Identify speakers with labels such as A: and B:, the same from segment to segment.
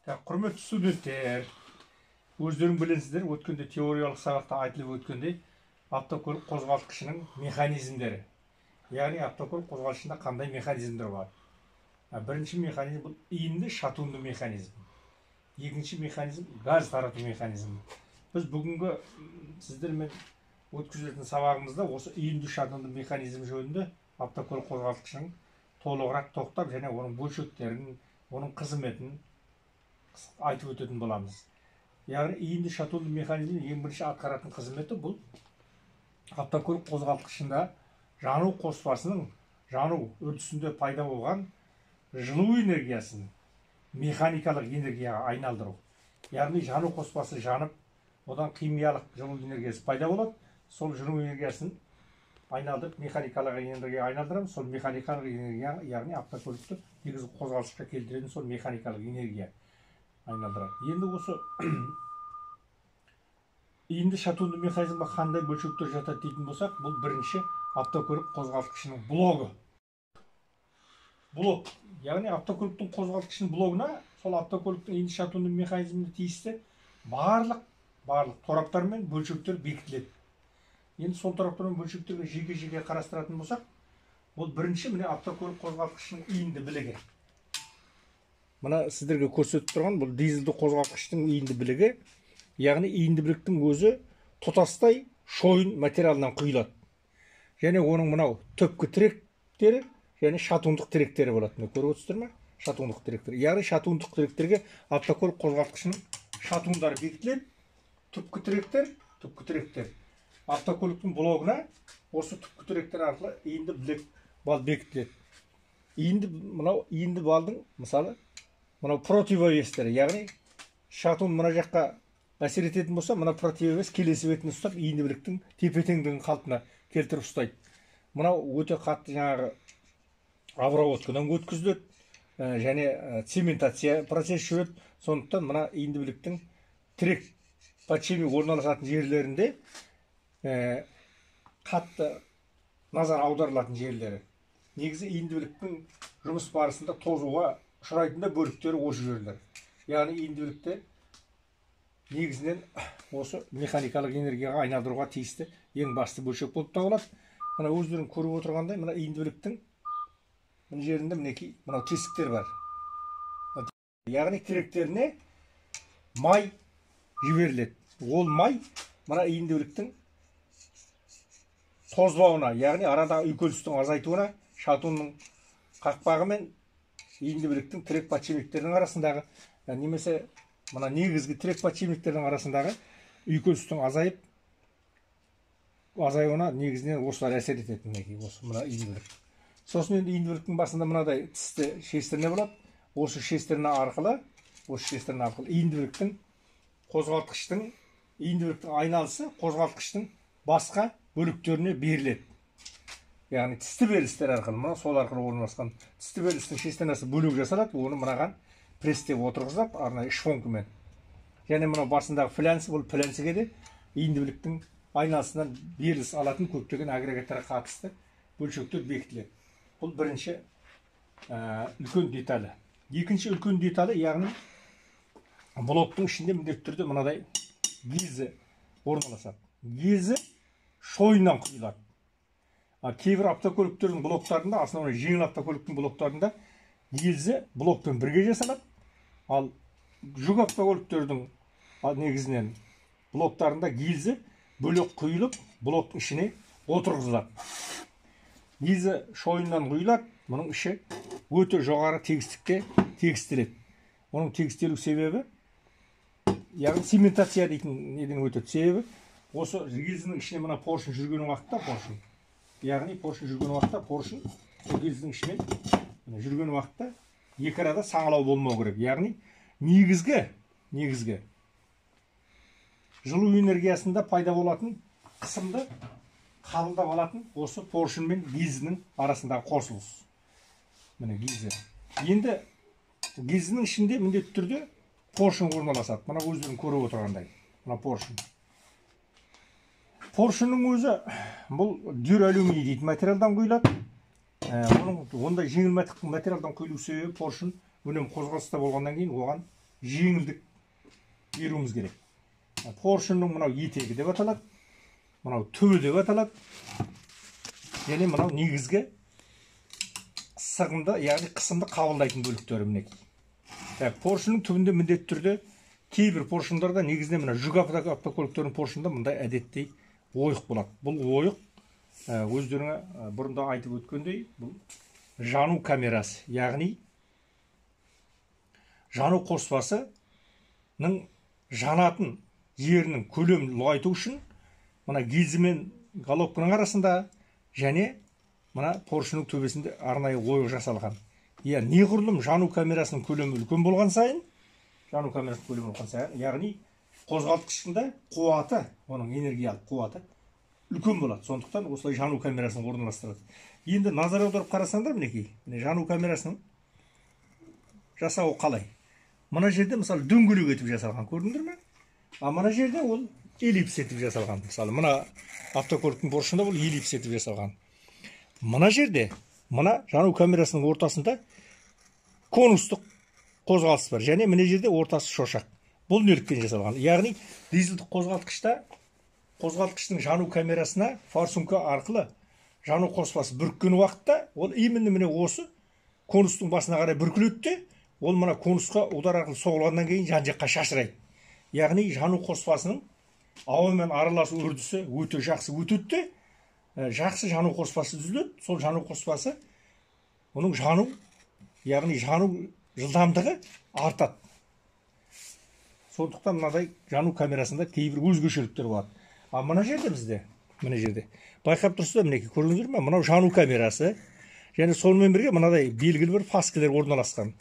A: Так, құрметті студенттер, өздерің білесіздер, өткенде теориялық сабақта айтылып өткендей, автокөлік қозғалтқышының механизмдері. Яғни автокөлік қозғалтқышында қандай механизмдер бар? Бірінші механизм бұл иінді шатунды механизм. Екінші механизм газ тарату механизмі. Біз бүгінгі сіздермен өткізетін сабағымызда осы иінді шатунды механизм жөнінде автокөлік қозғалтқышының толығырақ тоқтап және оның бөлшектерін, оның қызметін айтып өтетін боламыз. Яғни иінді шатунды механизмнің ең бірінші атқаратын қызметі бұл автокөлік қозғалтқышында жану қоспасының жану үрдісінде пайда болған жылу энергиясын механикалық энергияға айналдыру. Яғни жану қоспасы жанып, одан химиялық жылу энергиясы пайда болады. Сол жылу энергиясын айналдырып механикалық энергияға айналдырамыз. Сол механикалық энергия, яғни автокөлікті негізгі қозғалысқа келтіретін сол механикалық энергия айналдырады. Енді осы иінді шатунды механизмге қандай бөлшектер жатады дейтін болсақ, бұл бірінші автокөлік қозғалтқышының блогы. Блок, яғни автокөліктің қозғалтқышының блогына сол автокөліктің иінді шатунды механизміне тиісті барлық тораптар мен бөлшектер бекітіледі. Енді сол тораптар мен бөлшектерге жеке-жеке қарастыратын болсақ, ол бірінші міне автокөлік қозғалтқышының иінді білігі. Мына сіздерге көрсетіп тұрған бұл дизельді қозғалтқыштың иінді білігі, яғни иінді біліктің өзі тұтастай шойын материалынан құйылады. Және оның мынау түпкі тіректері және шатундық тіректері болады. Міне көріп отырсыздар ма? Шатундық тіректер. Яғни шатундық тіректерге автокөлік қозғалтқышының шатундары бекітіледі. Түпкі тіректер автокөліктің блогына осы түпкі тіректер арқылы иінді білік бал бекітіледі. Иінді мынау иінді балдың мысалы мынау противовестері, яғни шатун мына жаққа әсер ететін болса, мына противовес келесі бетін ұстап иінді біліктің тепе-теңдігін қалпына келтіріп ұстайды. Мынау өте қатты жаңағы обработкадан өткізіледі және цементация процесі жүреді. Сондықтан мына иінді біліктің тірек подшипник орналасатын жерлерінде қатты назар аударылатын жерлері. Негізі иінді біліктің жұмыс барысында тозуға ұшырайтын да бөліктері осы жерлер. Яғни иінді білікті негізінен осы механикалық энергияға айналдыруға тиісті ең басты бөлшек болып табылады. Мына өздерің көріп отырғандай, мына иінді біліктің мына жерінде мінекей мынау тесіктер бар. Яғни тіректеріне май жіберіледі. Ол май мына иінді біліктің тозбауына, яғни арадағы үйкелістің азайтуына, шатунның қақпағы мен иінді біліктің тірек подшипниктерінің арасындағы немесе мына негізгі тірек подшипниктердің арасындағы үйкелістің азаюына негізінен осылар әсер етеді. Мінекей осы мына иінді білік. Сосын енді иінді біліктің басында мынадай тісті шестерне болады. Осы шестерне арқылы, иінді біліктің қозғалтқыштың иінді біліктің айналысы қозғалтқыштың басқа бөліктеріне беріледі. Яғни тісті берілістер арқылы, мына сол арқылы орналасқан тісті берілістің шестернесі бөлек жасалады, оны мынаған пресстеп отырғызып, арнайы швонкамен. Және мынау басындағы флянс, бұл флянсіге де иінді біліктің айналысынан беріліс алатын көптеген агрегаттарға қатысты бөлшектер бекітіледі. Бұл бірінші үлкен деталі. Екінші үлкен деталі, яғни блоктың ішінде міндетті түрде мынадай гильзі орналасады. Гильзі шойыннан құйылады. Кейбір автокөліктердің блоктарында, основной жеңіл автокөліктің блоктарында гильзі блокпен бірге жасалады. Ал жүк автокөліктердің негізінен блоктарында гильзі бөлек құйылып, блоктың ішіне отырғызылады. Гильзі шойыннан құйылады, мұның іші өте жоғары тегістікте тегістеледі. Оның тегістелу себебі, яғни цементация дейтін неден өтеді. Себебі осы гильзінің ішіне мына поршень жүрген уақытта поршень, яғни поршень жүрген уақытта поршень гильзінің ішімен жүрген уақытта екі арада саңылау болмау керек. Яғни негізгі жылу энергиясында пайда болатын қысымды қабылдап алатын осы поршень мен гильзінің арасындағы қосылыс. Міне гильзі. Енді гильзінің ішінде міндетті түрде поршень орналасады. Мына өздерің көріп отырғандай. Мына поршень. Поршеннің өзі бұл дюралюминий дейтін материалдан құйылады. Оның ондай жеңіл материалдан құйылу себебі поршень үнемі қозғалыста болғаннан кейін оған жеңілдік беруіміз керек. Поршынның мынау етегі деп аталады, мынау түбі деп аталады, және мынау негізгі сығымды, яғни қысымды қабылдайтын бөліктері мінекей. Так, поршынның түбінде міндетті түрде кейбір поршындарда, негізінен мына жүк автокөліктерінің поршында мындай әдеттей ойық болады. Бұл ойық өздеріңе бұрында айтып өткендей, бұл жану камерасы, яғни жану қоспасының жанатын жерінің көлемін ұлғайту үшін мына гильзі мен головканың арасында және мына поршының төбесінде арнайы ойық жасалған. Иә, неғұрлым жану камерасының көлемі үлкен болған сайын, жану камерасының көлемі үлкен сайын, яғни қозғалтқыштың да қуаты, оның энергиялық қуаты үлкен болады. Сондықтан осылай жану камерасын орналастырады. Енді назар аударып қарасаңдар, мінекей, міне жану камерасының жасауы қалай. Мына жерде мысалы дөңгелек етіп жасалған, көрдіңдер ме? А мына жерде ол эллипс етіп жасалған. Мысалы, мына автокөліктің поршында бұл эллипс етіп жасалған. Мына жерде, мына жану камерасының ортасында конустық қозғалыс бар. Және мына жерде ортасы шошақ. Бұл неліктен жасалған? Яғни дизельдік қозғалтқышта қозғалтқыштың жану камерасына форсунка арқылы жану қоспасы бүріккен уақытта ол именно міне осы конустың басына қарай бүркіледі де, ол мына конусқа удар арқылы соғылғаннан кейін жан жаққа шашырайды. Яғни жану қоспасының ауамен араласу үрдісі өте жақсы өтеді де, жақсы жану қоспасы түзіледі. Сол жану қоспасы оның жану, яғни жану жылдамдығы артады. Сондықтан мынадай жану камерасында кейбір өзгешеліктер болады. А мына жерде бізде, мына жерде байқап тұрсыздар, мінекей көрдіңіздер ме, мынау жану камерасы және сонымен бірге мынадай белгілі бір фаскілер орналасқан.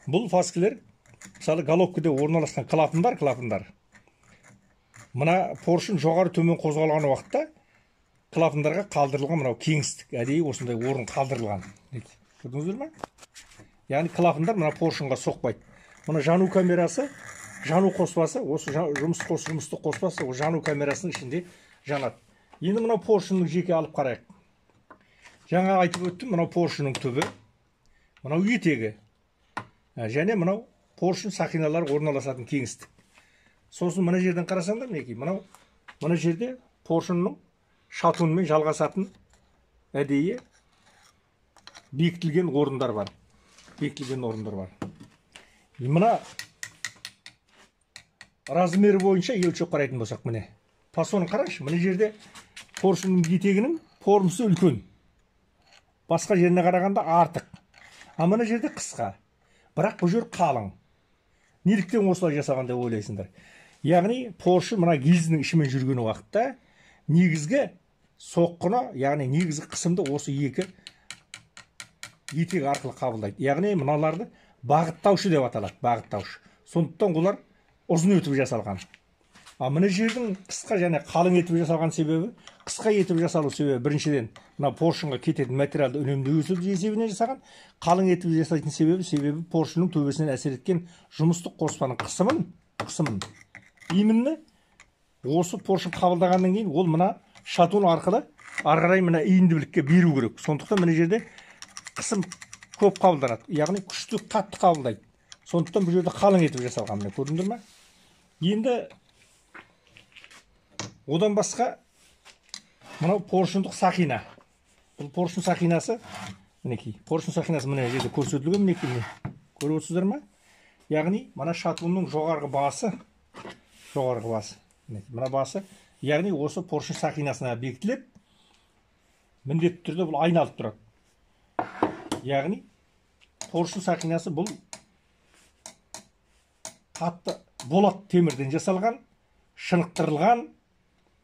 A: Бұл фаскілер мысалы головкада орналасқан клапандар. Мына поршын жоғары төмен қозғалған уақытта клапандарға қалдырылған мынау кеңістік, әдейі осындай орын қалдырылған. Көрдіңіздер ме? Яғни клапандар мына поршынға соқпайды. Мына жану камерасы, жану қоспасы, осы жұмыстық қоспасы ол жану камерасының ішінде жанады. Енді мынау поршынның жеке алып қарайық. Жаңа айтып өттім, мынау поршынның түбі, мынау етегі және мынау поршын сақиналары орналасатын кеңістік. Сосын мына жерден қарасаңдар, мінекей, мынау мына жерде поршынның шатунымен жалғасатын әдейі бекітілген орындар бар. Бекітілген орындар бар. Мына размері бойынша өлшеп қарайтын болсақ, міне фасонын қараңызшы, мына жерде поршынның етегінің формасы үлкен, басқа жеріне қарағанда артық. А мына жерде қысқа, бірақ бұл жер қалың. Неліктен осылай жасаған деп ойлайсыңдар? Яғни поршын мына гильзінің ішімен жүрген уақытта негізгі соққыны, яғни негізгі қысымды осы екі етек арқылы қабылдайды. Яғни мыналарды бағыттаушы деп аталады, бағыттаушы. Сондықтан олар ұзын етіп жасалған. А мына жердің қысқа және қалың етіп жасалған себебі, қысқа етіп жасалу себебі біріншіден мына поршынға кететін материалды үнемдеу есебінен жасаған, қалың етіп жасайтын себебі поршынның төбесінен әсер еткен жұмыстық қоспаның қысымын именно осы поршын қабылдағаннан кейін ол мына шатун арқылы ары қарай мына иінді білікке беру керек. Сондықтан мына жерде қысым көп қабылданады, яғни күшті қатты қабылдайды. Сондықтан бұл жерде қалың етіп жасалған, міне көрдіңдер ме? Енді одан басқа мынау поршындық сақина. Бұл поршын сақинасы, мінекей, поршын сақинасы мына жерде көрсетілген, мінекей, міне көріп отырсыздар ма? Яғни мына шатунның жоғарғы басы, мінекей, мына басы, яғни осы поршын сақинасына бекітіліп, міндетті түрде бұл айналып тұрады. Яғни поршын сақинасы бұл қатты болат темірден жасалған, шынықтырылған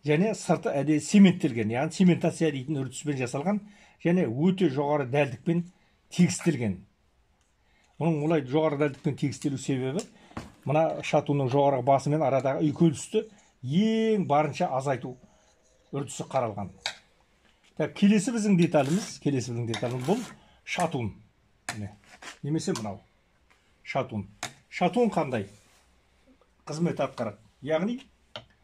A: және сырты әдейі цементтелген, яғни цементация дейтін үрдіспен жасалған және өте жоғары дәлдікпен тегістелген. Оның олай жоғары дәлдікпен тегістелу себебі мына шатунның жоғарғы басымен арадағы үйкелісті ең барынша азайту үрдісі қаралған. Так, келесі біздің деталіміз, бұл шатун. Міне, немесе мынау шатун. Шатун қандай қызмет атқарады? Яғни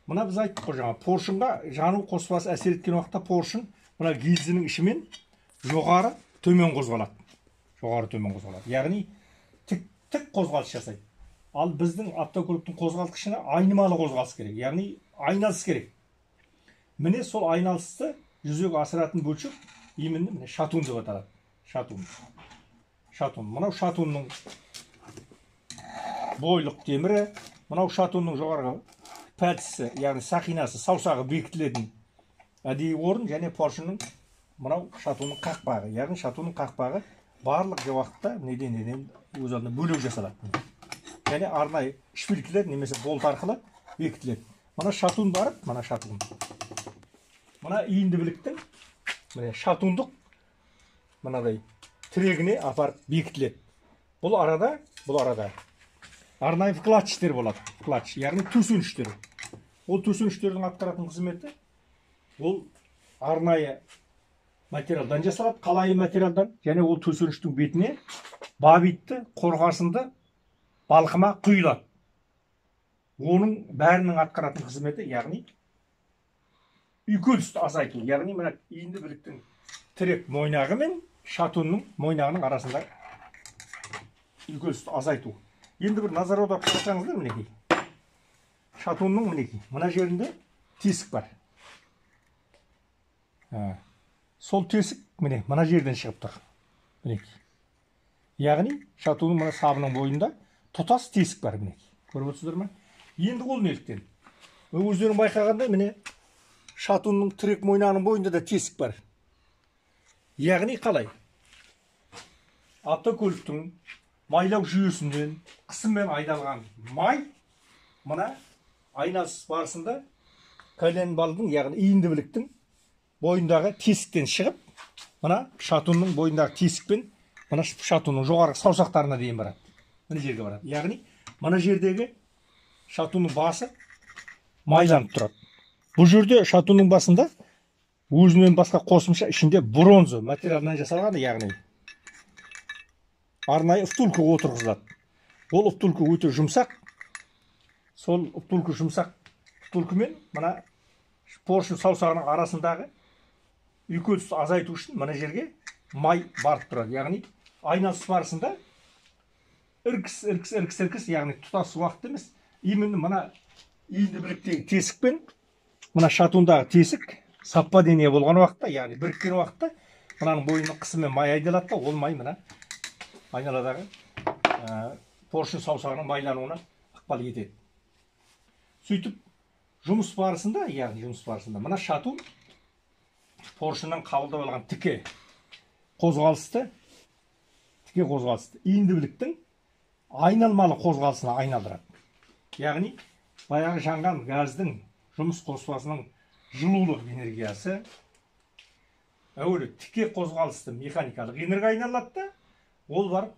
A: мына біз айттық қой жаңа, поршынға жану қоспасы әсер еткен уақытта поршын мына гильзінің ішімен жоғары төмен қозғалады. Жоғары төмен қозғалады. Яғни тік қозғалыс жасайды. Ал біздің автокөліктің қозғалтқышына айнымалы қозғалыс керек, яғни айналыс керек. Міне сол айналысты жүзеге асыратын бөлшек именно міне шатун деп аталады. Шатун. Шатун. Мынау шатунның бойлық темірі, мынау шатунның жоғарғы пәтісі, яғни сақинасы, саусағы бекітілетін әдейі орын, және поршынның мынау шатунның қақпағы, яғни шатунның қақпағы барлық уақытта неден өз алдына бөлек жасалады. Және арнайы шпилькілер немесе болт арқылы бекітіледі. Мына шатун барып, мына шатун. Мына иінді біліктің міне шатундық мынадай тірегіне апарып бекітіледі. Бұл арада арнайы вкладчиктер болады. Вкладч, яғни төсеніштер. Ол төсеніштердің атқаратын қызметі, ол арнайы материалдан жасалады, қалайы материалдан, және ол төсеніштің бетіне бабитті, қорғасынды балқыма құйылады. Оның бәрінің атқаратын қызметі, яғни үйкелісті азайту, яғни мына иінді біліктің тірек мойнағы мен шатунның мойнағының арасында үйкелісті азайту. Енді бір назар аударып қарасаңыздар, мінекей шатунның мінекей мына жерінде тесік бар. Сол тесік міне мына жерден шығып тұр. Мінекей. Яғни шатунның мына сабының бойында тұтас тесік бар, мінекей. Көріп отырсыздар ма? Енді ол неліктен? Өздерің байқағандай, міне шатунның тірек мойнағының бойында да тесік бар. Яғни қалай? Автокөліктің майлау жүйесінен қысыммен айдалған май мына айналыс барысында коленвалдың, яғни иінді біліктің бойындағы тесіктен шығып, мына шатунның бойындағы тесікпен мына шатунның жоғарғы саусақтарына дейін барады. Мына жерге барады. Яғни мына жердегі шатунның басы майланып тұрады. Бұл жерде шатунның басында өзінен басқа қосымша ішінде бронза материалынан жасалған, яғни арнайы втулка отырғызылады. Ол втулка өте жұмсақ. Сол втулка жұмсақ втулкамен мына поршень саусағының арасындағы үйкелісті азайту үшін мына жерге май барып тұрады. Яғни айналыс барысында іркіс, яғни тұтас уақыт емес, именно мына иінді біліктегі тесік пен мына шатундағы тесік совпадение болған уақытта, яғни біріккен уақытта мынаның бойына қысыммен май айдалады да, ол май мына айналадағы поршень саусағының майлануына ықпал етеді. Сөйтіп жұмыс барысында, яғни жұмыс барысында мына шатун поршеннен қабылдап алған тіке қозғалысты иінді біліктің айналмалы қозғалысына айналдырады. Яғни баяғы жанған газдың жұмыс қоспасының жылулық энергиясы әуелі тіке қозғалысты механикалық энергия айналады да, ол барып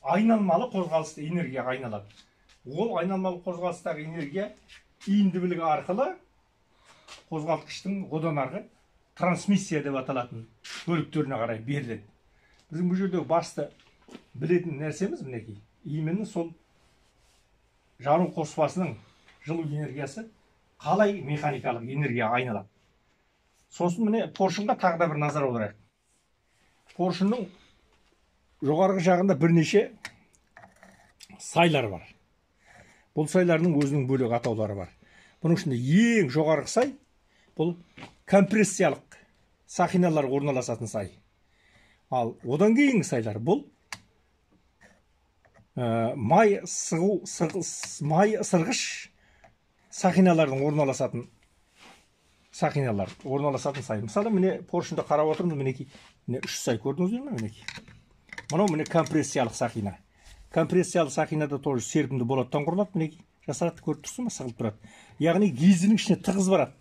A: айналмалы қозғалысты энергияға айналады. Ол айналмалы қозғалыстағы энергия иінді білігі арқылы қозғалтқыштың одан арғы трансмиссия деп аталатын бөліктеріне қарай беріледі. Біздің бұл жерде басты білетін нәрсеміз мінекей, именно сол жану қоспасының жылу энергиясы қалай механикалық энергияға айналады. Сосын міне поршынға тағы да бір назар аударайық. Поршынның жоғарғы жағында бірнеше сайлар бар. Бұл сайлардың өзінің бөлек атаулары бар. Бұның ішінде ең жоғарғы сай бұл компрессиялық сақиналар орналасатын сай. Ал одан кейінгі сайлар бұл май ысырғыш сақиналардың орналасатын сақиналар орналасатын сай. Мысалы, міне поршынды қарап отырмыз, мінекей, міне үш сай көрдіңіздер ме, мінекей. Мынау міне компрессиялық сақина. Компрессиялық сақинада тоже серпімді болаттан құрылады, мінекей, жасалады, көріп тұрсың ба, сығылып тұрады. Яғни гизінің ішіне тығыз барады.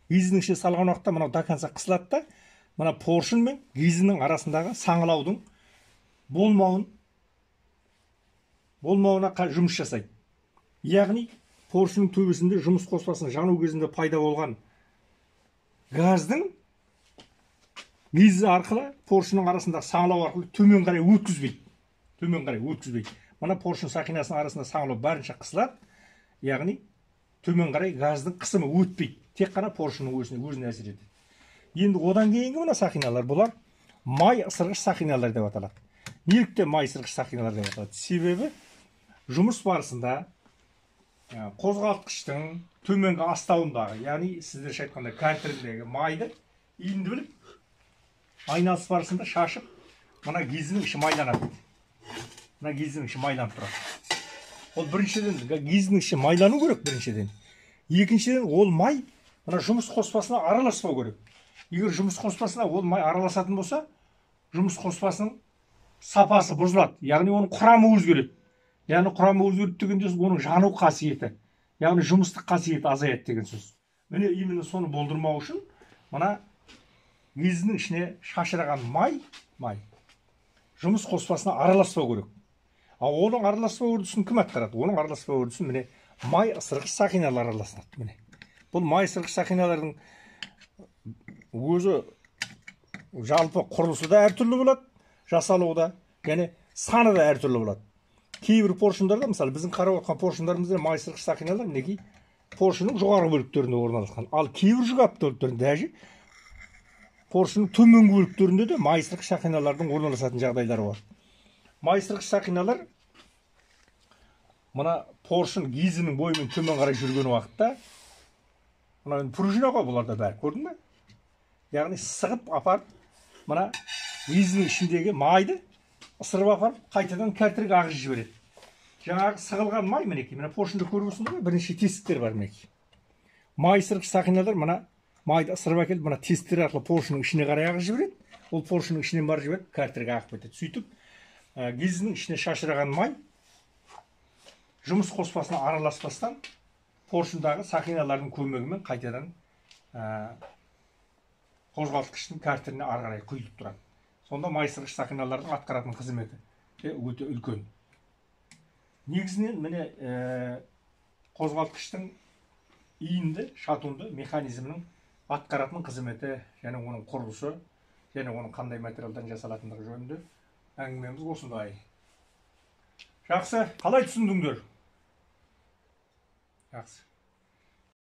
A: Гизінің ішіне салған уақытта мынау до конца қысылады да, мына поршын мен гизінің арасындағы саңылаудың болмауына жұмыс жасайды. Яғни поршынның төбесінде жұмыс қоспасының жану кезінде пайда болған газдың гизі арқылы поршынның арасындағы саңылау арқылы төмен қарай өткізбейді. Төмен қарай өткізбейді. Мына поршын сақинасының арасында саңылау барынша қысылады. Яғни төмен қарай газдың қысымы өтпейді. Тек қана поршынның өзіне әсер етеді. Енді одан кейінгі мына сақиналар, бұлар май ысырғыш сақиналар деп аталады. Неліктен май ысырғыш сақиналар деп аталады? Себебі Жұмыс барысында қозғалтқыштың төменгі астауындағы, яғни сіздерше айтқанда картеріндегі майды иінді біліп айналыс барысында шашып, мына гильзінің іші майланады. Мына гильзінің іші майланып тұрады. Ол біріншіден гильзінің іші майлану керек біріншіден. Екіншіден, ол май мына жұмыс қоспасына араласпау керек. Егер жұмыс қоспасына ол май араласатын болса, жұмыс қоспасының сапасы бұзылады, яғни оның құрамы өзгереді. Яғни құрамы өзгереді дегенде оның жану қасиеті, яғни жұмыстық қасиеті азаяды деген сөз. Міне, именно соны болдырмау үшін мына гильзінің ішіне шашыраған май жұмыс қоспасына араласпау керек. Ал оның араласпау үрдісін кім атқарады? Оның араласпау үрдісін міне май ысырғыш сақиналар араласады. Міне, бұл май ысырғыш сақиналардың өзі жалпы құрылысы да әртүрлі болады, жасалуы да, және саны да әртүрлі болады. Кейбір поршындарда, мысалы, біздің қарап отқан поршындарымызда май ысырғыш сақиналар мінекей поршынның жоғарғы бөліктерінде орналасқан. Ал кейбір жүк автокөліктерінде, даже поршынның төменгі бөліктерінде де май ысырғыш сақиналардың орналасатын жағдайлары бар. Май ысырғыш сақиналар мына поршын гильзінің бойымен төмен қарай жүрген уақытта, мына пружина ғой бұларда бәрі, көрдің бе? Яғни сығып апарып, мына гильзінің ішіндегі майды ысырып апарып, қайтадан картерге ағызып жібереді. Жаңағы сығылған май мінекей, мына поршынды көріп отырсыңдар ғой, бірнеше тесіктер бар мінекей. Май ысырғыш сақиналар мына майды ысырып әкеліп, мына тесіктер арқылы поршынның ішіне қарай ағызып жібереді. Ол поршынның ішінен барып жіберіп, картерге ағып кетеді. Сөйтіп, гильзінің ішіне шашыраған май жұмыс қоспасына араласпастан поршындағы сақиналардың көмегімен қайтадан қозғалтқыштың картеріне ары қарай құйылып тұрады. Сонда май ысырғыш сақиналардың атқаратын қызметі өте үлкен. Негізінен міне қозғалтқыштың иінді, шатунды механизмінің атқаратын қызметі және оның құрылысы және оның қандай материалдан жасалатындығы жөнінде әңгімеміз осындай. Жақсы, қалай түсіндіңдер? Жақсы.